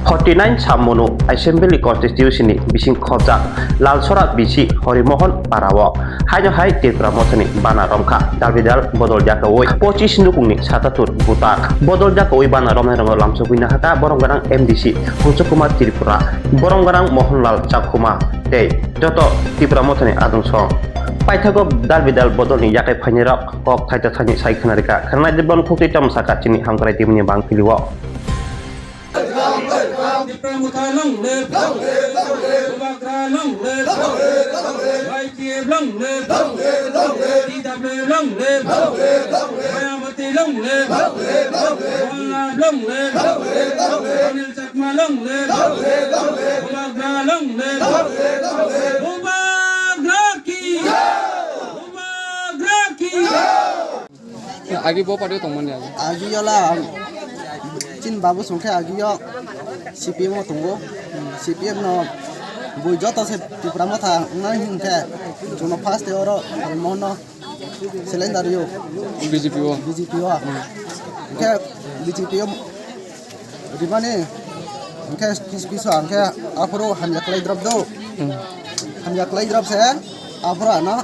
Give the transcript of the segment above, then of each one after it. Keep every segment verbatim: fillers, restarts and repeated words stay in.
Forty nine Sammunu Assembly Constituency ni bising khobjak Lalsora bisi Horimohon Parao haino hai Tripura Mothani bana romkha. Dalbidal bodol jakaui pochis nukungni satatur butak bodol jakaui bana romnai romno lamsogwi nahaka borom gwnang M D C Hunsu Kumar Tripura, borom gwnang Mohanlal Chakhuma tei joto Tripura Mothani adungsong. Paithago dalbidal bodolni yakai phainirok kok thaita thaini sai khwnarikha. Khwnanai de bon khukti tamo saka chini hamkrai timni bang pilio. Tipra Motha long live! Bubagra long live! Y T F long live! T W long live! Mayawati long live! Mohanlal long live! Anil Chakma long live! Bubagra long live! Bubagra ki! Bubagra ki! Agi bo party tongmani agi. Agi yola chin babu songkhe agi yo C P M o tongo. C P M no bui joto se Tipra Motha nai hinkhe jono first oro mono cylinder yo B J P o. B J P o. Hinkhe B J P o Rimani, hingke kis kiso hingke aphuru hamya khlai drop do. Hmm. Hamya khlai drop se aphuru ano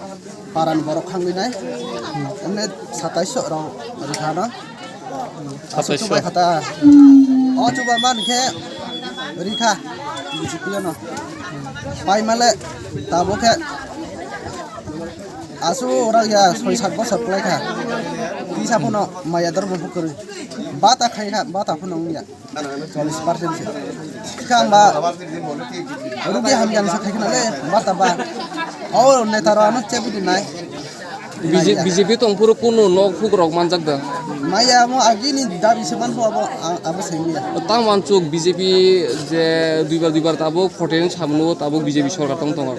paran borok khangwi nai. Hmm. Emne satais rok rikha no. Satais. Chubai khata. O chuba man khe rikha. Bisi piyo no. Pai male tabo khe. Asu ora ya soi sat bosor khlai kha. Tisa phano maya dor bo pukuri. Bata khai kha, bata phano wngya. Chollish percent se. Kha ba rugi hamya ni sa khai khna le, bata ba. O neta ro ano chebi di nai. B J P tong phuru kunu nok phuk rok manjak da. Maya mo agi ni dabi se man bo abo, abo se wngya. Tang man chuk B J P je duibar duibar tabuk forty nine samno tabuk B J P sorkar tong tongo.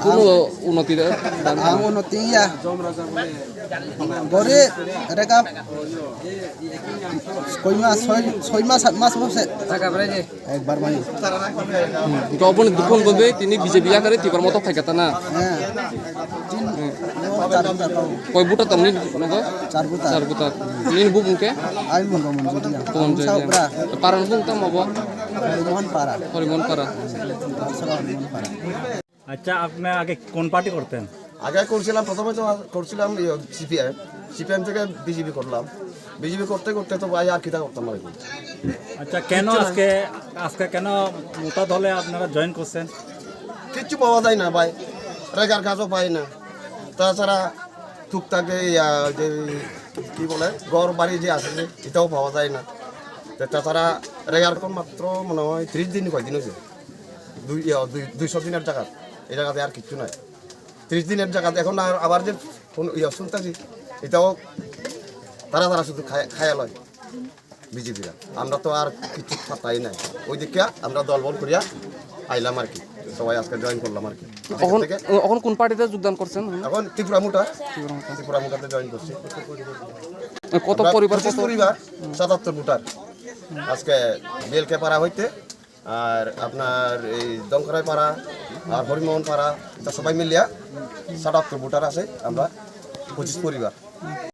Kunu unoti da. Ang unoti ya. Bori rega koi mas, soi, soi mas, sat mas bo se. Ekbar mai. Gobon dukun bo be tini B J P yakare Tipra Motha phai kata na. He. Tin, o, char buta tau. Koi buta tong ni nogo? Char buta. Char buta. Nini bubung ke? Ai mun bo mun jodi ya. Paran bung tamo bo? Horimohon Para. Horimohon Para. Lalsora Horimohon Para. আচ্ছা, আপনি আগে কোন পার্টি করতেন? আগে করছিলাম, প্রথমে তো করছিলাম ইয়ে, সিপিএম। সিপিএম থেকে বিজেপি করলাম। বিজেপি করতে করতে তো ভাই আর কিতা করতাম আর কি। আচ্ছা, কেন আজকে, আজকে কেন মোটা দলে আপনারা জয়েন করছেন? কিচ্ছু পাওয়া যায় না ভাই, রেগার কাজও পাই না। তাছাড়া টুকটাক এই, আহ, যে কি বলে, ঘর বাড়ি যে আছে, এটাও পাওয়া যায় না। তো তাছাড়া রেগার এখন মাত্র মনে হয় ত্রিশ দিন, কয়দিন হয়েছে, দুই, ইয়া, দুই, দুইশো দিনের জায়গা, এই জায়গাতে আর কিচ্ছু নাই। ত্রিশ দিনের জায়গাতে এখন আর আবার যে ফোন, ইয়া, শুনতেছি, এটাও তারা, তারা শুধু খায়, খায়া লয় বিজেপিরা। আমরা তো আর কিছু পাত্তাই নাই। ওই দিকে আমরা দলবল করিয়া আইলাম আর কি, সবাই আজকে জয়েন করলাম আর কি। এখন, থেকে এখন কোন পার্টিতে যোগদান করছেন? এখন ত্রিপুরা মোটা, ত্রিপুরা মোটা। ত্রিপুরা মোটাতে জয়েন করছি। কত আমরা পরিবার, পঁচিশ কত? পরিবার, সাতাত্তর ভোটার। আজকে বিএলকে পাড়া হইতে আর আপনার এই দংকরাই পাড়া আর হরিমোহন পাড়া, এটা সবাই মিলিয়া সাতাত্তর ভোটার আছে আমরা পঁচিশ পরিবার।